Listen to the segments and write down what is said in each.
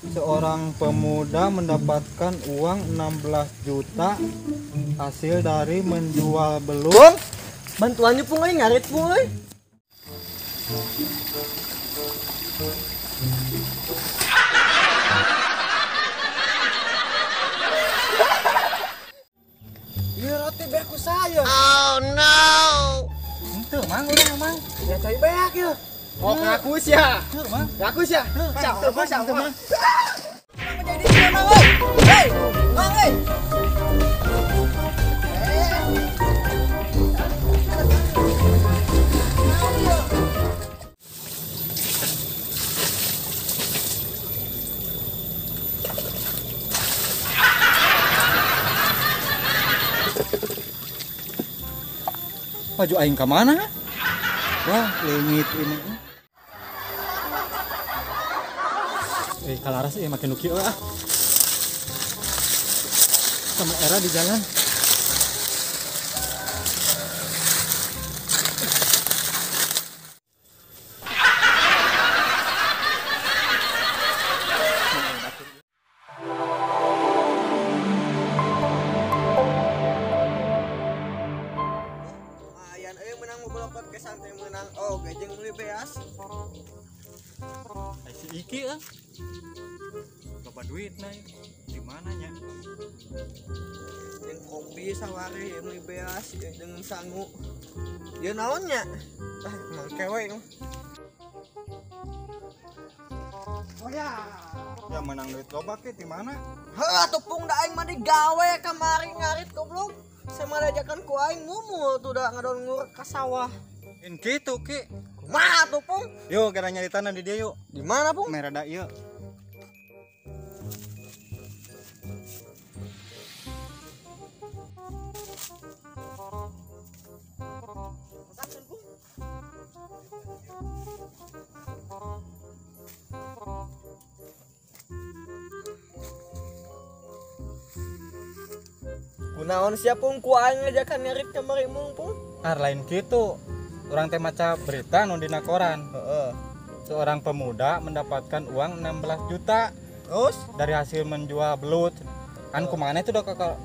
Seorang pemuda mendapatkan uang 16 juta hasil dari menjual belut. Bantuannya pung euy, ngarit pung euy. Ieu roti beak ku saya. Oh no. Henteu mang urang mang. Ya cai beak ieu. Oh, ngaku sia. Heuh mang. Ngaku sia. Cak teu mang. Mang. Menjadi sia mang euy. Hei, mang euy. Baju aing ka mana? Wah, leungit ini. Kalaras makin nu kieu ah. Sama era di jalan. Lumayan euy menang mobil podcast teh menang oge jeung meuli beas. Ai si Iki ah. Loba duit na di mana nya? Jeung kopi sawari meuli beas jeung sangu. Ieu naon nya? Ah, mangke we. Oh ya. Ya menang duit loba ke di mana? Heuh atuh pung da aing mah digawe kamari ngarit goblok. Sama diajakan ku aing mumul tuh da ngadon ngurek ka sawah. In kitu ki. Kumaha tuh pung? Yuk gara nyari tanah di dia yuk. Di mana pung? Merada ieu. Kunaon sia pung ku aing ngajakan nyarit kamari mung pung? Ah lain kitu. Urang teh maca berita nu dina koran. Heeh. Seorang pemuda mendapatkan uang 16 juta Terus dari hasil menjual belut. Kan kumaha itu udah kakak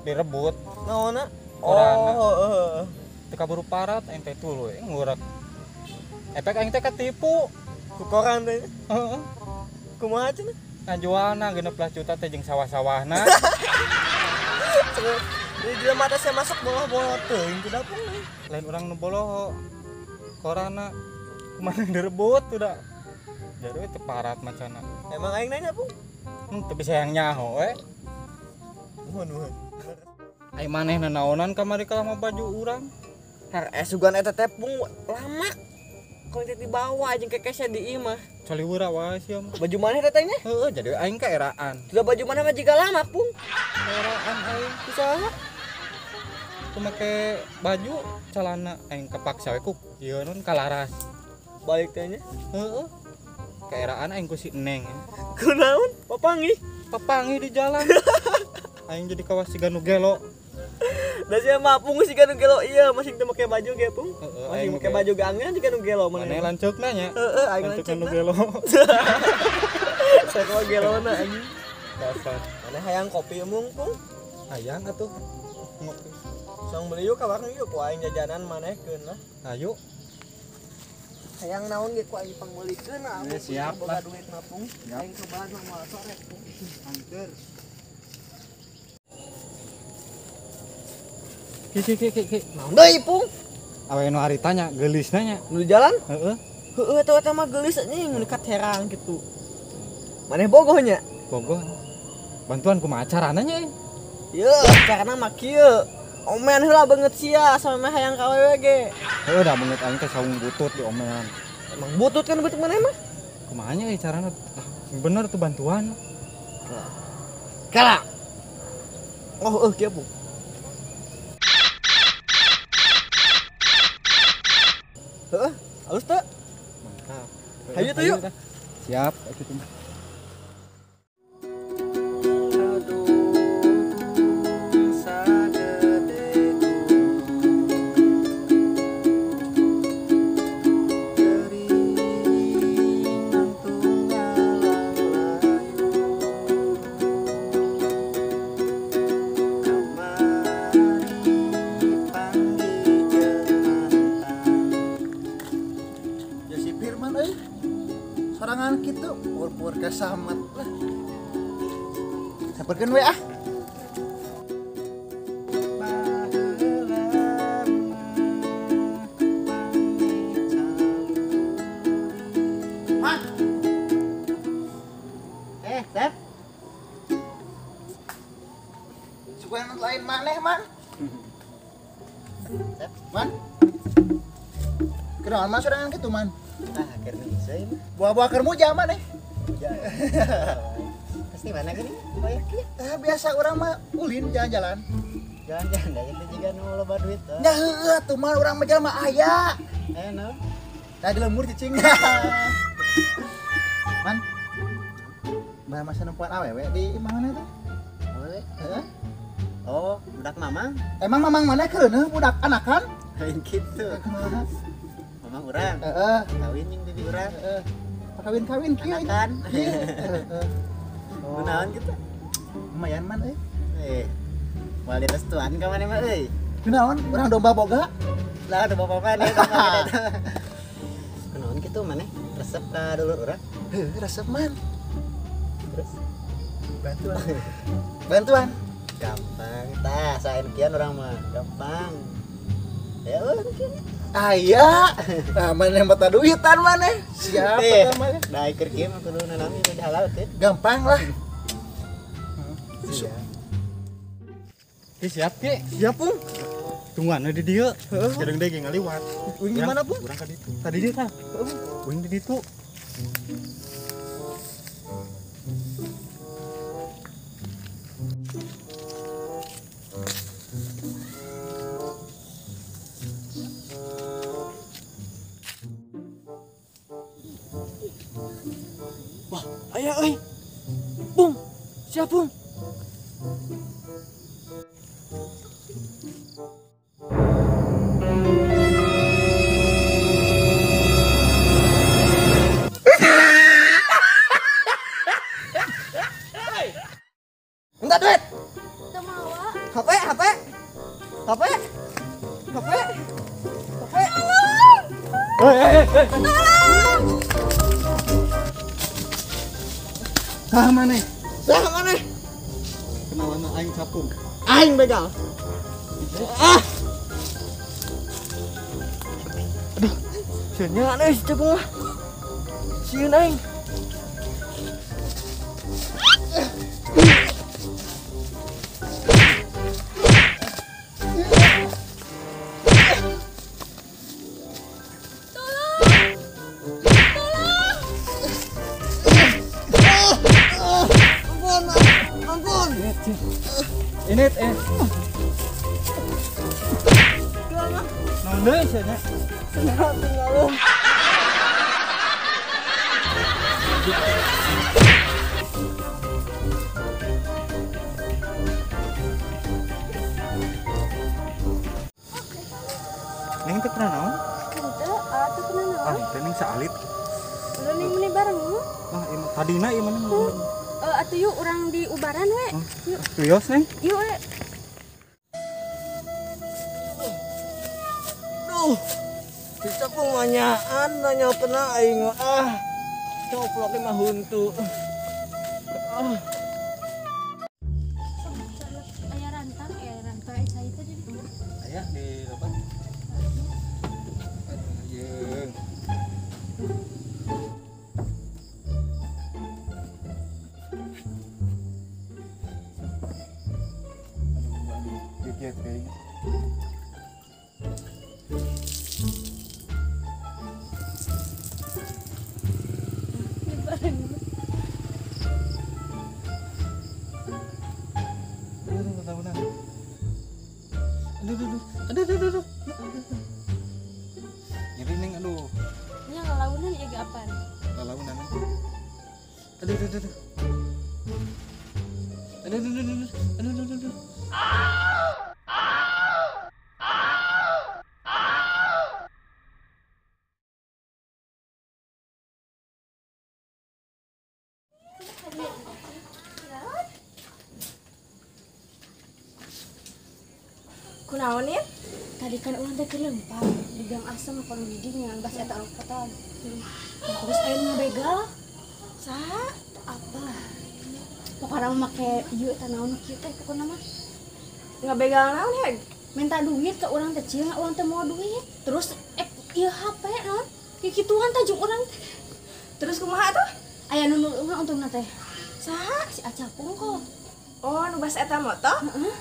direbut. Naonna? Koranna. Oh, heeh. Teu kaburu parat aing teh tuluy ngurek. Efek aing teh ketipu Ku koran teh. Heeh. Kumaha cenah? Ngajualna 16 juta teh jeung sawah-sawahna. Di jelema teh sia masuk boloh-boloh teuing teu da pung. Lain urang nu boloho. Korana kumaha direbut tuh da. Jadi teu parat macana. Emang aing nanya pung? Teu bisa yang nyaho we. Nuhun nuhun. Ai maneh nanaonan kamari kalah mah baju urang. Har sugan eta teh pung lamak. Kalau teh dibawa jeung kekesnya di imah. Caliwura wae sia mah. Baju maneh teh nya? Heeh, jadi aing kaeraan. Sudah baju maneh mah jiga lamak pung. Kaeraan aing. Kusaha? Ku make baju celana aing kepaksa we ku ieu nun kalaras. Balik teh nya? Heeh. Kaeraan aing ku si Neng. Kunaon? Papanggih. Papanggih di jalan. Aing jadi kawas siga nu gelo. Da sia mah pung siga nu gelo ieu masing teu make baju ge pung. Heeh, masing make baju ge angin siga nu gelo maneh. Maneh lanceukna nya. Heeh, aing lanceukna nu lanceukna. gelo. Sakola gelona anjing. Dasar. Maneh hayang kopi mung pung? Hayang atuh. Ngopi. Song beli yuk ka warung yuk ku aing jajanan manehkeun lah. Ayo. Hayang naon ge ku aing pangmeulikeun lah. Ya, siap boga lah. Duit mah pung. Aing kebahan mah moal sore pung. Angker. Ki ki ki ki. Naon deui pung? Awe nu harita nya geulisna nya. Nu di jalan? Heeh. Heeh eta eta mah geulis anjing nu dekat herang kitu. Maneh bogoh nya? Bogoh. Bantuan kumaha carana nya? Yeuh, carana mah kieu. Omean heula beungeut sia sampe hayang ka awewe ge. Heuh da beungeut aing teh saung butut di omean. Emang butut kan butut maneh mah? Kumaha nya euy carana? Ah, bener tuh bantuan. Kala. Oh, kieu pung. Heeh, halus teu? Mantap. Hayu tuh yuk. Siap, atuh mah. kitu pur-pur kesamet lah. Samperkeun we ah. Man. Sep. Sugan lain maneh, Man. Sep, Man. Kenaon man sorangan kitu, Man? Ah, keur bisa ieu mah. Buah-buah keur muja maneh. Pasti mana gini? Oh ya. Biasa urang mah ulin jalan-jalan. Jalan-jalan da ieu juga nu loba duit. Nya heueuh atuh mah urang mah jelema aya. Naon? Tah di lembur cicing. Man. Bah masa nempuan awewe di imah mana teh? Awewe? Heeh. Oh, budak mamang. Emang mamang mana keuneuh budak anakan? Lain kitu. Mamang urang. Heeh. Kawin jeung bibi urang. Heeh. Kawin-kawin kieu. Anakan. Heeh. Oh. Kunaon kitu? Lumayan man euy. Moal direstuan ka maneh mah euy. Kunaon? Urang domba boga? Lah domba papa nih domba eta. Kunaon kitu maneh? Resep ka dulur urang? Heuh, resep man. Terus bantuan. Bantuan. Gampang tah, saen kian urang mah gampang. Ya euy kieu. Aya. Nah, maneh mata duitan maneh. Siap eta mah. Da keur kieu mah kudu nanami nu dihalal teh. Gampang lah. Siap. Siap Ki. Siap, Pung. Tungguan di dieu. Jeung deui ge ngaliwat. Uing di mana, Pung? Urang ka ditu. Tadi dieu tah. Uing di ditu. Wah, aya euy. Pung. Siap, Pung. Minta duit. Teu mawa. HP, HP. HP. HP. HP. Hei, hei, hei. Saha maneh? Saha maneh? Kenalan aing capung. Aing begal. Ah. Aduh, sieun euy si capung mah. Sieun aing. Ini naon deui sia nya? Neng teh pernah naon? Henteu, atuh pernah naon? Ah, teh neng saalit. Udah neng meuni bareng. Ah, ieu tadina ieu mah. Atuh yuk urang di ubaran we. Yuk. Tuyos neng. Yuk we. Duh. Bisa punganyaan nanya kena aing ah. Coplok mah huntu. Ah. Aya rantang, rantang cai teh di ditu. Aya di apa? Aduh, yeung. Kayaknya. Aduh. Nyeri neng, aduh. Nya lalaunan ieu ge apaan? Lalaunan. Aduh. Aduh. Kunaon ya? Tadi kan urang teh keur lempang di gang asem kalau di dinya geus eta angkotan. Terus aya nu begal. Pokona mah make ieu eta naon kieu teh pokona mah. Ngabegal naon ya? Minta duit ke urang teh cieun urang teh mau duit. Terus ieu HP naon? Kikituan teh jeung urang teh. Terus kumaha tuh? Aya nu nulungan untungna teh. Saha? Si Acapung kok. Oh, nu bas eta moto? Heeh.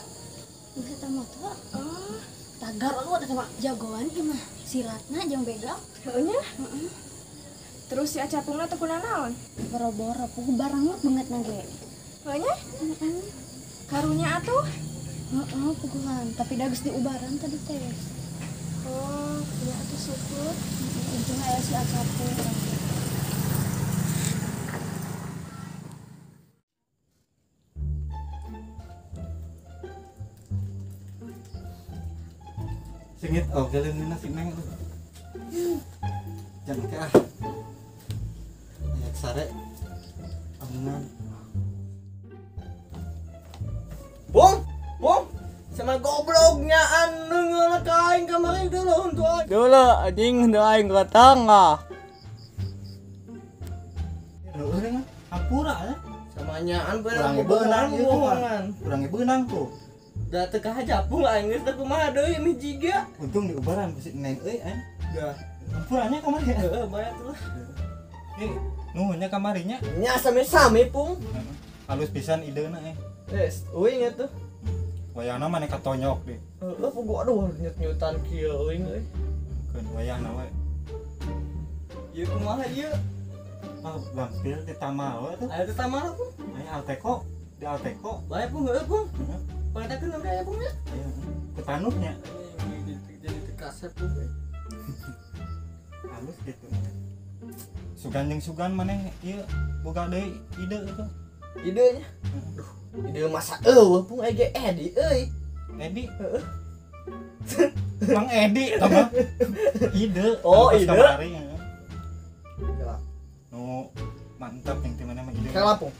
Nu eta moto. Oh, tagar lu eta mah jagoan ieu mah. Silatna jeung begal. Heuh nya? Heeh. Terus si Acapungna teh kunanaon? Boro-boro puguh barang banget na ge. Heuh nya? Heeh. Karunya atuh? Heeh, puguhan, tapi da geus diubaran tadi teh. Oh, ya atuh syukur. Untung aya si Acapung. Singit oge leungeunna si Neng. Jangan ke ah. Aya sare. Amungan. Bung, bung. Sama gobloknya anu ngeuleuh ka aing kamari dulu untuk aing. Dulu anjing henteu aing datang ah. Heueuh nya hampura ya. Sama nyaan Urang beunang ieu bohongan. Urang beunang tuh. Da teu kahajapung aing geus teh kumaha deui mih jiga. Untung diubaran ku si Neng euy aing. Dah. Hampuranya kamari. Heeh, bae atuh lah. Eh, nuhun nya kamari nya. Nya sami-sami pung. Halus pisan ideuna eh. Geus, euy nya tuh. Wayahna maneh katonyok deh. Heeh, puguh aduh nyut-nyutan kieu euy euy. Keun wayahna we. Ieu kumaha ieu? Ah, gampil di tamal we tuh. Aya teh tamal pung. Aya Alteko, di Alteko. Bae pung heueuh pung. Pangtakeun oge aya pung nya. Aya. Ketanuknya. Jadi teu kasep pung. Halus gitu. Sugan jeung sugan maneh ieu boga deui ide itu. Idenya? Aduh, ide masa eueuh pung aya ge Edi euy. Edi? Heeh. Mang Edi eta mah. Ide. Oh, ide. Kamari heeh. Nu mantap yang di mana mah ide. Kela pung.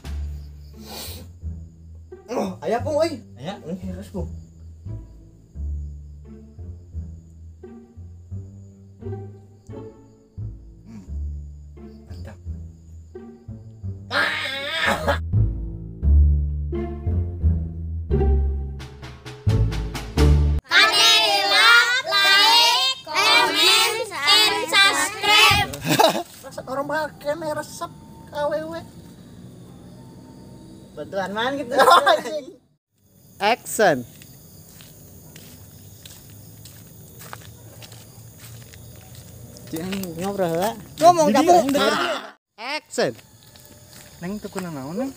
Oh, aya pung euy. Aya? Heres pung. Mantap. Like, comment, and subscribe. Orang kene resep KWW. Bantuan man gitu. Action. Jangan ngobrol lah. Ngomong capung. Action. Neng teu kunaon neng?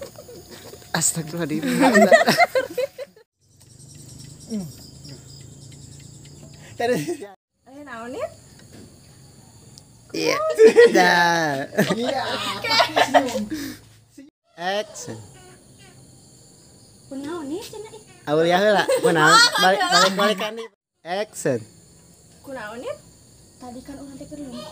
Astagfirullahaladzim. Tadi Aya naon ieu? Iya. Dah. Iya. Action. Kunaon ieu cenah ih? Aulia heula. Kunaon? Balik balik balikan deui. Action. Kunaon ieu? Tadi kan urang teh keur leumpang.